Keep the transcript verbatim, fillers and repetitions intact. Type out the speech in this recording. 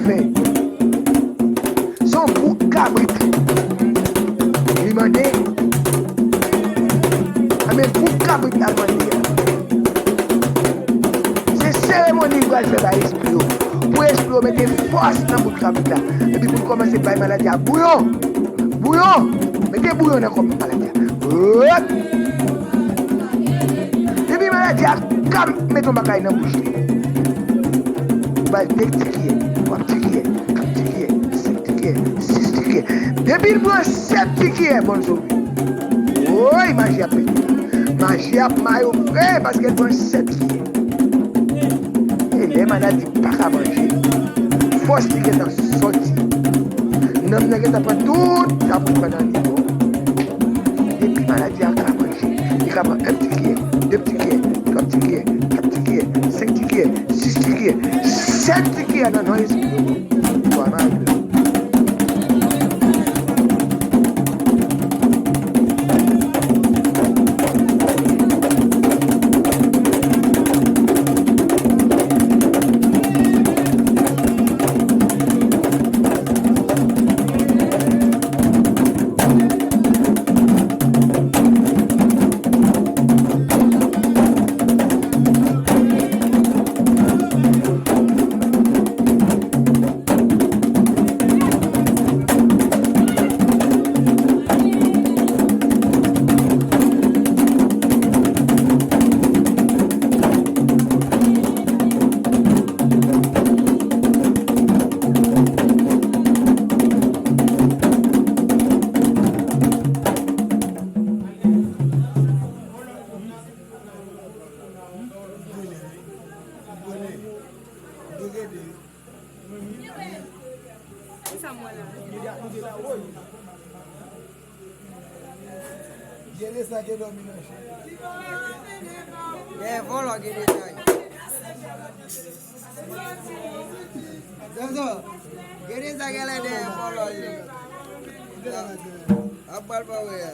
Fè. Se yon bout kabrit li mande. Anben, bout kabrit la mande a. Se seremoni li pral fè bay espri yo. Pou espri yo mete fòs nan bout kabrit la. Epi pou l kòmanse bay maladi a bouyon. Bouyon. Mete bouyon nan kòb maladi a. Hop! Depi maladi a kab mete yon bagay nan bouch li. Ou bay de ti kiyè, twa ti kiyè, kat ti kiyè, senk ti kiyè, sis ti kiyè. Depi l pran sèt ti kiyè, bòn sove. Woy, maji ap pete. Maji ap mayo vre paske l pran sèt kiyè. E lè maladi pa ka manje, fòs li gentan sòti. Nanm nan gentan pran tout sa pou l pran nan li yo. Depi maladi a ka manje, li ka pran en ti kiyè, de ti kiyè, twa ti kiyè, kat ti kiyè, senk ti kiyè, sis ti kiyè, sèt ti kiyè nan non espri yo. Twa maladi. Kisa m wè la? Gede sa ke dòmi nan chen. Dèyè vòlò gede sa ye. Zonzon, gede sa gen la dèyè vòlò ye. Ap pral pa wè a.